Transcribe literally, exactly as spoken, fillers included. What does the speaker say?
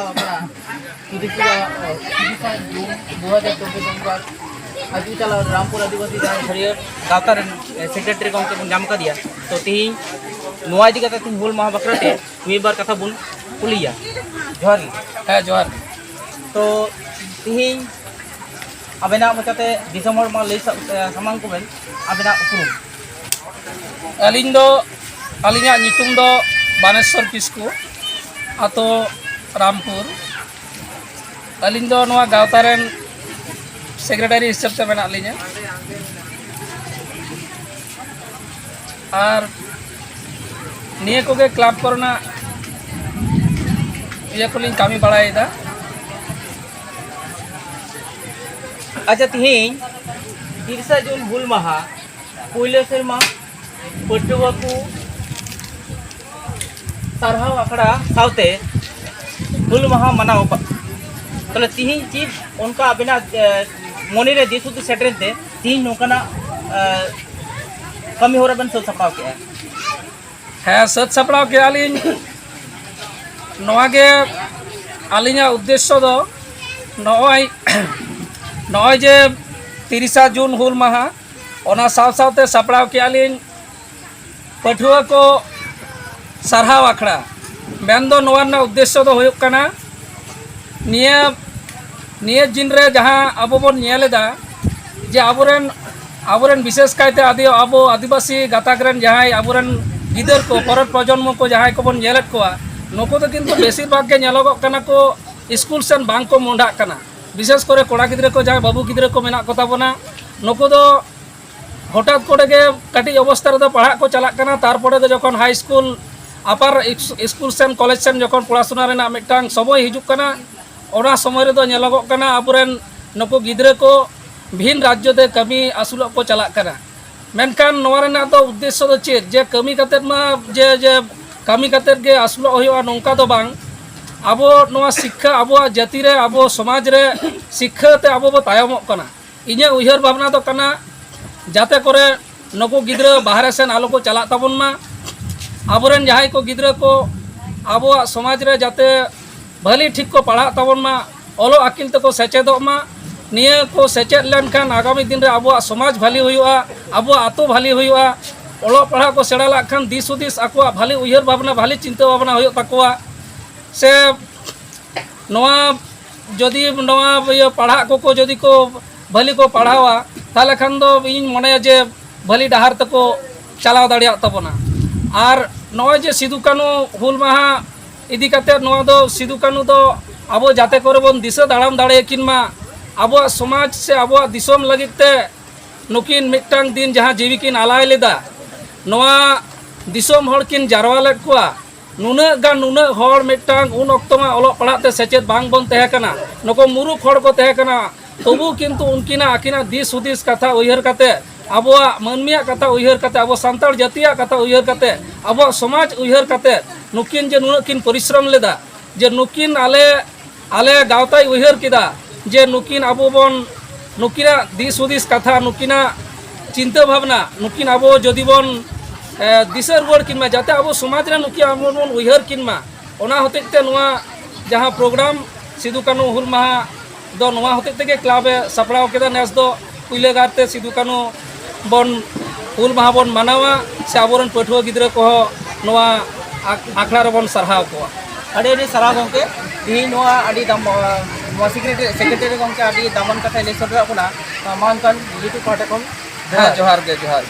ᱟᱠᱷᱲᱟ ᱛᱤᱨᱤᱥᱟ, ᱛᱤᱨᱤᱥᱟ ᱡᱩᱱ ᱫᱩ ᱦᱟᱡᱟᱨ ᱪᱚᱵᱵᱤᱥ ᱥᱳᱢᱵᱟᱨ ᱟᱹᱛᱩ ᱪᱟᱞᱟᱣ ᱨᱟᱢᱯᱩᱨ ᱟᱹᱫᱤᱵᱟᱹᱥᱤ ᱡᱟᱦᱟᱸ ᱦᱟᱹᱨᱭᱟᱹᱲ ᱜᱟᱶᱛᱟ ᱨᱮᱱ, ᱮ, ᱥᱮᱠᱨᱮᱴᱟᱨᱤ ᱜᱚᱢᱠᱮ ᱵᱚᱱ ᱧᱟᱢ ᱟᱠᱟᱫᱮᱭᱟ᱾ ᱛᱚ, ᱛᱤᱦᱤᱧ ᱱᱚᱣᱟ ᱤᱫᱤ ᱠᱟᱛᱮ ᱛᱤᱦᱤᱧ ᱦᱩᱞ ᱢᱟᱦᱟ ᱵᱟᱠᱷᱨᱟ ᱛᱮ ᱢᱤᱫ ᱵᱟᱨ ᱠᱟᱛᱷᱟ ᱵᱚᱱ ᱠᱩᱞᱤᱭᱟ᱾ ᱡᱚᱦᱟᱨ ᱜᱮ᱾ ᱦᱮᱸ, ᱡᱚᱦᱟᱨ᱾ ᱛᱚ, ᱛᱤᱦᱤᱧ ᱟᱵᱮᱱᱟᱜ ᱢᱚᱪᱟᱛᱮ ᱫᱤᱥᱚᱢ ᱦᱚᱲ ᱢᱟ ᱞᱟᱹᱭ ᱥᱟ-, ᱮ, ᱥᱟᱢᱟᱝ ᱠᱚᱵᱮᱱ, ᱟᱵᱮᱱᱟᱜ ᱩᱯᱨᱩᱢ᱾ ᱟᱹᱞᱤᱧ ᱫᱚ, ᱟᱹᱞᱤᱧᱟᱜ ᱧᱩᱛᱩᱢ ᱫᱚ ᱵᱟᱱᱮᱥᱣᱚᱨ ᱠᱤᱥᱠᱩ, ᱟᱛᱳ ᱨᱟᱢᱯᱩᱨ᱾ ᱟᱹᱞᱤᱧ ᱫᱚ ᱱᱚᱣᱟ ᱜᱟᱶᱛᱟ ᱨᱮᱱ ᱥᱮᱠᱨᱮᱴᱟᱨᱤ ᱦᱤᱥᱟᱹᱵ ᱛᱮ ᱢᱮᱱᱟᱜ ᱞᱤᱧᱟ᱾ ᱟᱨ ᱱᱤᱭᱟᱹ ᱠᱚᱜᱮ ᱠᱞᱟᱵᱽ ᱠᱚᱨᱮᱱᱟᱜ ᱤᱭᱟᱹ ᱠᱚᱞᱤᱧ ᱠᱟᱹᱢᱤ ᱵᱟᱲᱟᱭᱮᱫᱟ᱾ ᱟᱪᱪᱷᱟ, ᱛᱤᱦᱤᱧ ᱛᱤᱨᱤᱥᱟ ᱡᱩᱱ ᱦᱩᱞ ᱢᱟᱦᱟ ᱯᱩᱭᱞᱟᱹ ᱥᱮᱨᱢᱟ ᱯᱟᱹᱴᱷᱩᱣᱟᱹ ᱠᱚ ᱥᱟᱨᱦᱟᱣ ᱟᱠᱷᱲᱟ ᱥᱟᱶᱛᱮ ᱦᱩᱞ ᱢᱟᱦᱟ ᱢᱟᱱᱟᱣ ᱯᱟ-, ᱛᱟᱦᱞᱮ ᱛᱤᱦᱤᱧ ᱪᱮᱫ ᱚᱱᱠᱟ ᱟᱵᱮᱱᱟᱜ, ᱮ, ᱢᱚᱱᱮᱨᱮ ᱫᱤᱥ ᱦᱩᱫᱤᱥ ᱥᱮᱴᱮᱨᱮᱱ ᱛᱮ ᱛᱤᱦᱤᱧ ᱱᱚᱝᱠᱟᱱᱟᱜ, ᱮ, ᱠᱟᱹᱢᱤ ᱦᱚᱨᱟ ᱵᱮᱱ ᱥᱟᱹᱛ ᱥᱟᱯᱲᱟᱣ ᱠᱮᱜᱼᱟ? ᱦᱮᱸ, ᱥᱟᱹᱛ ᱥᱟᱯᱲᱟᱣ ᱠᱮᱜᱼᱟ ᱞᱤᱧ᱾ ᱱᱚᱣᱟ ᱜᱮ ᱟᱹᱞᱤᱧᱟᱜ ᱩᱫᱽᱫᱮᱥᱥᱚ ᱫᱚ, ᱱᱚᱜᱼᱚᱭ, ᱱᱚᱜᱼᱚᱭ ᱡᱮ ᱛᱤᱨᱤᱥᱟ ᱡᱩᱱ ᱦᱩᱞ ᱢᱟᱦᱟ, ᱚᱱᱟ ᱥᱟᱶ ᱥᱟᱶᱛᱮ ᱥᱟᱯᱲᱟᱣ ᱠᱮᱜᱼᱟ ᱞᱤᱧ ᱯᱟᱹᱴᱷᱩᱣᱟᱹ ᱠᱚ ᱥᱟᱨᱦᱟᱣ ᱟᱠᱷᱲᱟ᱾ ᱢᱮᱱᱫᱚ ᱱᱚᱣᱟ ᱨᱮᱱᱟᱜ ᱩᱫᱽᱫᱮᱥᱥᱚ ᱫᱚ ᱦᱩᱭᱩᱜ ᱠᱟᱱᱟ, ᱱᱤᱭᱟᱹ, ᱱᱤᱭᱟᱹ ᱫᱤᱱ ᱨᱮ ᱡᱟᱦᱟᱸ ᱟᱵᱚ ᱵᱚᱱ ᱧᱮᱞ ᱮᱫᱟ ᱡᱮ ᱟᱵᱚᱨᱮᱱ, ᱟᱵᱚᱨᱮᱱ ᱵᱤᱥᱮᱥ ᱠᱟᱭᱛᱮ ᱟᱫᱤ-, ᱟᱵᱚ ᱟᱹᱫᱤᱵᱟᱹᱥᱤ ᱜᱟᱛᱟᱠ ᱨᱮᱱ ᱡᱟᱦᱟᱸᱭ ᱟᱵᱚᱨᱮᱱ ᱜᱤᱫᱟᱹᱨ ᱠᱚ, ᱯᱚᱨᱮᱨ ᱯᱨᱚᱡᱚᱱᱢᱚ ᱠᱚ ᱡᱟᱦᱟᱸᱭ ᱠᱚᱵᱚᱱ ᱧᱮᱞᱮᱫ ᱠᱚᱣᱟ, ᱱᱩᱠᱩ ᱫᱚ ᱠᱤᱱᱛᱩ ᱵᱮᱥᱤᱨ ᱵᱷᱟᱜᱽ ᱜᱮ ᱧᱮᱞᱚᱜᱚᱜ ᱠᱟᱱᱟ ᱠᱚ ᱥᱠᱩᱞ ᱥᱮᱱ ᱵᱟᱝ ᱠᱚ ᱢᱚᱦᱰᱟᱜ ᱠᱟᱱᱟ᱾ ᱵᱤᱥᱮᱥ ᱠᱚᱨᱮ ᱠᱚᱲᱟ ᱜᱤᱫᱽᱨᱟᱹ ᱠᱚ, ᱡᱟᱦᱟᱸᱭ ᱵᱟᱹᱵᱩ ᱜᱤᱫᱽᱨᱟᱹ ᱠᱚ ᱢᱮᱱᱟᱜ ᱠᱚ ᱛᱟᱵᱚᱱᱟ, ᱱᱩᱠᱩ ᱫᱚ ᱦᱚᱴᱟᱛ ᱠᱚᱨᱮ ᱜᱮ ᱠᱟᱹᱴᱤᱡ ᱚᱵᱚᱥᱛᱟ ᱨᱮᱫᱚ ᱯᱟᱲᱦᱟᱜ ᱠᱚ ᱪᱟᱞᱟᱜ ᱠᱟᱱᱟ, ᱛᱟᱨᱯᱚᱨᱮ ᱫᱚ ᱡᱚᱠᱷᱚᱱ ᱦᱟᱭ ᱥᱠᱩᱞ, ᱟᱯᱟᱨ ᱤᱥ-, ᱥᱠᱩᱞ ᱥᱮᱱ, ᱠᱚᱞᱮᱡᱽ ᱥᱮᱱ ᱡᱚᱠᱷᱚᱱ ᱯᱚᱲᱟᱥᱩᱱᱟ ᱨᱮᱱᱟᱜ ᱢᱤᱫᱴᱟᱝ ᱥᱚᱢᱚᱭ ᱦᱤᱡᱩᱜ ᱠᱟᱱᱟ, ᱚᱱᱟ ᱥᱚᱢᱚᱭ ᱨᱮᱫᱚ ᱧᱮᱞᱚᱜᱚᱜ ᱠᱟᱱᱟ ᱟᱵᱚᱨᱮᱱ ᱱᱩᱠᱩ ᱜᱤᱫᱽᱨᱟᱹ ᱠᱚ ᱵᱷᱤᱱ ᱨᱟᱡᱽᱡᱚ ᱛᱮ ᱠᱟᱹᱢᱤ ᱟᱹᱥᱩᱞᱚᱜ ᱠᱚ ᱪᱟᱞᱟᱜ ᱠᱟᱱᱟ᱾ ᱢᱮᱱᱠᱷᱟᱱ ᱱᱚᱣᱟ ᱨᱮᱱᱟᱜ ᱫᱚ ᱩᱫᱽᱫᱮᱥᱥᱚ ᱫᱚ ᱪᱮᱫ? ᱡᱮ ᱠᱟᱹᱢᱤ ᱠᱟᱛᱮᱫ ᱢᱟ, ᱡᱮ, ᱡᱮ ᱠᱟᱹᱢᱤ ᱠᱟᱛᱮᱫ ᱜᱮ ᱟᱹᱥᱩᱞᱚᱜ ᱦᱩᱭᱩᱜᱼᱟ, ᱱᱚᱝᱠᱟ ᱫᱚ ᱵᱟᱝ᱾ ᱟᱵᱚ ᱱᱚᱣᱟ ᱥᱤᱠᱠᱷᱟ, ᱟᱵᱚᱣᱟᱜ ᱡᱟᱹᱛᱤ ᱨᱮ, ᱟᱵᱚ ᱥᱚᱢᱟᱡᱽ ᱨᱮ ᱥᱤᱠᱠᱷᱟ ᱛᱮ ᱟᱵᱚ ᱵᱚ ᱛᱟᱭᱚᱢᱚᱜ ᱠᱟᱱᱟ᱾ ᱤᱧᱟᱹᱜ ᱩᱭᱦᱟᱹᱨ ᱵᱷᱟᱵᱽᱱᱟ ᱫᱚ ᱠᱟᱱᱟ, ᱡᱟᱛᱮ ᱠᱚᱨᱮ ᱱᱩᱠᱩ ᱜᱤᱫᱽᱨᱟᱹ ᱵᱟᱦᱨᱮ ᱥᱮᱱ ᱟᱞᱚ ᱠᱚ ᱪᱟᱞᱟᱜ ᱛᱟᱵᱚᱱ ᱢᱟ᱾ ᱟᱵᱚᱨᱮᱱ ᱡᱟᱦᱟᱸᱭ ᱠᱚ ᱜᱤᱫᱽᱨᱟᱹ ᱠᱚ ᱟᱵᱚᱣᱟᱜ ᱥᱚᱢᱟᱡᱽ ᱨᱮ ᱡᱟᱛᱮ ᱵᱷᱟᱹᱞᱤ ᱴᱷᱤᱠ ᱠᱚ ᱯᱟᱲᱦᱟᱜ ᱛᱟᱵᱚᱱ ᱢᱟ, ᱚᱞᱚᱜ ᱟᱹᱠᱤᱞ ᱛᱮᱠᱚ ᱥᱮᱪᱮᱫᱚᱜ ᱢᱟ᱾ ᱱᱤᱭᱟᱹ ᱠᱚ ᱥᱮᱪᱮᱫ ᱞᱮᱱᱠᱷᱟᱱ ᱟᱜᱟᱢᱤ ᱫᱤᱱ ᱨᱮ ᱟᱵᱚᱣᱟᱜ ᱥᱚᱢᱟᱡᱽ ᱵᱷᱟᱹᱞᱤ ᱦᱩᱭᱩᱜᱼᱟ, ᱟᱵᱚᱣᱟᱜ ᱟᱹᱛᱩ ᱵᱷᱟᱹᱞᱤ ᱦᱩᱭᱩᱜᱼᱟ᱾ ᱚᱞᱚᱜ ᱯᱟᱲᱦᱟᱜ ᱠᱚ ᱥᱮᱬᱟ ᱞᱮᱠᱷᱟᱱ ᱫᱤᱥ ᱦᱩᱫᱤᱥ, ᱟᱠᱚᱣᱟᱜ ᱵᱷᱟᱹᱞᱤ ᱩᱭᱦᱟᱹᱨ ᱵᱷᱟᱵᱽᱱᱟ, ᱵᱷᱟᱹᱞᱤ ᱪᱤᱱᱛᱟᱹ ᱵᱷᱟᱵᱽᱱᱟ ᱦᱩᱭᱩᱜ ᱛᱟᱠᱚᱣᱟ᱾ ᱥᱮ ᱱᱚᱣᱟ ᱡᱩᱫᱤ ᱱᱚᱣᱟ ᱤᱭᱟᱹ ᱯᱟᱲᱦᱟᱜ ᱠᱚᱠᱚ ᱡᱩᱫᱤ ᱠᱚ ᱵᱷᱟᱹᱞᱤ ᱠᱚ ᱯᱟᱲᱦᱟᱣᱟ, ᱛᱟᱦᱚᱞᱮ ᱠᱷᱟᱱ ᱫᱚ ᱤᱧ ᱢᱚᱱᱮᱭᱟ ᱡᱮ ᱵᱷᱟᱹᱞᱤ ᱰᱟᱦᱟᱨ ᱛᱮᱠᱚ ᱪᱟᱞᱟᱣ ᱫᱟᱲᱮᱭᱟᱜ ᱛᱟᱵᱚᱱᱟ᱾ ᱟᱨ ᱱᱚᱜᱼᱚᱭ ᱡᱮ ᱥᱤᱫᱩ ᱠᱟᱹᱱᱩ ᱦᱩᱞ ᱢᱟᱦᱟ ᱤᱫᱤ ᱠᱟᱛᱮ, ᱱᱚᱣᱟ ᱫᱚ ᱥᱤᱫᱩ ᱠᱟᱹᱱᱩ ᱫᱚ ᱟᱵᱚ ᱡᱟᱛᱮ ᱠᱚᱨᱮ ᱵᱚᱱ ᱫᱤᱥᱟᱹ ᱫᱟᱲᱟᱢ ᱫᱟᱲᱮᱭᱟᱠᱤᱱ ᱢᱟ, ᱟᱵᱚᱣᱟᱜ ᱥᱚᱢᱟᱡᱽ ᱥᱮ ᱟᱵᱚᱣᱟᱜ ᱫᱤᱥᱚᱢ ᱞᱟᱹᱜᱤᱫ ᱛᱮ ᱱᱩᱠᱤᱱ ᱢᱤᱫᱴᱟᱝ ᱫᱤᱱ ᱡᱟᱦᱟᱸ ᱡᱤᱣᱤ ᱠᱤᱱ ᱟᱞᱟᱭ ᱞᱮᱫᱟ, ᱱᱚᱣᱟ ᱫᱤᱥᱚᱢ ᱦᱚᱲ ᱠᱤᱱ ᱡᱟᱨᱣᱟ ᱞᱮᱫ ᱠᱚᱣᱟ᱾ ᱱᱩᱱᱟᱹᱜ ᱜᱟᱱ, ᱱᱩᱱᱟᱹᱜ ᱦᱚᱲ, ᱢᱤᱫᱴᱟᱝ ᱩᱱ ᱚᱠᱛᱚ ᱢᱟ ᱚᱞᱚᱜ ᱯᱟᱲᱦᱟᱜ ᱛᱮ ᱥᱮᱪᱮᱫ ᱵᱟᱝ ᱵᱚᱱ ᱛᱟᱦᱮᱸ ᱠᱟᱱᱟ, ᱱᱩᱠᱩ ᱢᱩᱨᱩᱠᱷ ᱦᱚᱲ ᱠᱚ ᱛᱟᱦᱮᱸ ᱠᱟᱱᱟ, ᱛᱚᱵᱩ ᱠᱤᱱᱛᱩ ᱩᱱᱠᱤᱱᱟᱜ, ᱟᱹᱠᱤᱱᱟᱜ ᱫᱤᱥ ᱦᱩᱫᱤᱥ ᱠᱟᱛᱷᱟ ᱩᱭᱦᱟᱹᱨ ᱠᱟᱛᱮ, ᱟᱵᱚᱣᱟᱜ ᱢᱟᱹᱱᱢᱤᱭᱟᱜ ᱠᱟᱛᱷᱟ ᱩᱭᱦᱟᱹᱨ ᱠᱟᱛᱮ, ᱟᱵᱚ ᱥᱟᱱᱛᱟᱲ ᱡᱟᱹᱛᱤᱭᱟᱜ ᱠᱟᱛᱷᱟ ᱩᱭᱦᱟᱹᱨ ᱠᱟᱛᱮ, ᱟᱵᱚᱣᱟᱜ ᱥᱚᱢᱟᱡᱽ ᱩᱭᱦᱟᱹᱨ ᱠᱟᱛᱮ, ᱱᱩᱠᱤᱱ ᱡᱮ ᱱᱩᱱᱟᱹᱜ ᱠᱤᱱ ᱯᱚᱨᱤᱥᱨᱚᱢ ᱞᱮᱫᱟ, ᱡᱮ ᱱᱩᱠᱤᱱ ᱟᱞᱮ, ᱟᱞᱮ ᱜᱟᱶᱛᱟᱭ ᱩᱭᱦᱟᱹᱨ ᱠᱮᱫᱟ ᱡᱮ ᱱᱩᱠᱤᱱ ᱟᱵᱚ ᱵᱚᱱ, ᱱᱩᱠᱤᱱᱟᱜ ᱫᱤᱥ ᱦᱩᱫᱤᱥ ᱠᱟᱛᱷᱟ, ᱱᱩᱠᱤᱱᱟᱜ ᱪᱤᱱᱛᱟᱹ ᱵᱷᱟᱵᱽᱱᱟ, ᱱᱩᱠᱤᱱ ᱟᱵᱚ ᱡᱩᱫᱤ ᱵᱚᱱ, ᱮ, ᱫᱤᱥᱟᱹ ᱨᱩᱣᱟᱹᱲ ᱠᱤᱱ ᱢᱟ, ᱡᱟᱛᱮ ᱟᱵᱚ ᱥᱚᱢᱟᱡᱽ ᱨᱮ ᱱᱩᱠᱤᱱ ᱟᱵᱚ ᱵᱚᱱ ᱩᱭᱦᱟᱹᱨ ᱠᱤᱱ ᱢᱟ᱾ ᱚᱱᱟ ᱦᱚᱛᱮᱡ ᱛᱮ ᱱᱚᱣᱟ ᱡᱟᱦᱟᱸ ᱯᱨᱳᱜᱨᱟᱢ ᱥᱤᱫᱩ ᱠᱟᱹᱱᱩ ᱦᱩᱞ ᱢᱟᱦᱟ ᱫᱚ ᱱᱚᱣᱟ ᱦᱚᱛᱮᱡ ᱛᱮᱜᱮ ᱠᱞᱟᱵᱽ ᱮ ᱥᱟᱯᱲᱟᱣ ᱠᱮᱫᱟ ᱱᱮᱥ ᱫᱚ᱾ ᱯᱩᱭᱞᱟᱹ ᱜᱟᱨ ᱛᱮ ᱥᱤᱫᱩ ᱠᱟᱹᱱᱩ ᱵᱚᱱ, ᱦᱩᱞ ᱢᱟᱦᱟ ᱵᱚᱱ ᱢᱟᱱᱟᱣᱟ, ᱥᱮ ᱟᱵᱚᱨᱮᱱ ᱯᱟᱹᱴᱷᱩᱣᱟᱹ ᱜᱤᱫᱽᱨᱟᱹ ᱠᱚᱦᱚᱸ ᱱᱚᱣᱟ ᱟᱠ-, ᱟᱠᱷᱲᱟ ᱨᱮᱵᱚᱱ ᱥᱟᱨᱦᱟᱣ ᱠᱚᱣᱟ᱾ ᱟᱹᱰᱤ ᱟᱹᱰᱤ ᱥᱟᱨᱦᱟᱣ ᱜᱚᱢᱠᱮ, ᱛᱮᱦᱮᱧ ᱱᱚᱣᱟ ᱟᱹᱰᱤ ᱫᱟᱢ, ᱱᱚᱣᱟ ᱥᱮᱠᱨᱮᱴᱟᱨᱤ, ᱥᱮᱠᱨᱮᱴᱟᱨᱤ ᱜᱚᱢᱠᱮ ᱟᱹᱰᱤ ᱫᱟᱢᱟᱱ ᱠᱟᱛᱷᱟᱭ ᱞᱟᱹᱭ ᱥᱚᱫᱚᱨᱟᱜ ᱵᱚᱱᱟ᱾ ᱢᱟ ᱚᱱᱠᱟᱱ YouTube ᱯᱟᱦᱴᱟ ᱠᱷᱚᱱ ᱦᱮᱸ, ᱡᱚᱦᱟᱨ ᱜᱮ, ᱡᱚᱦᱟᱨ᱾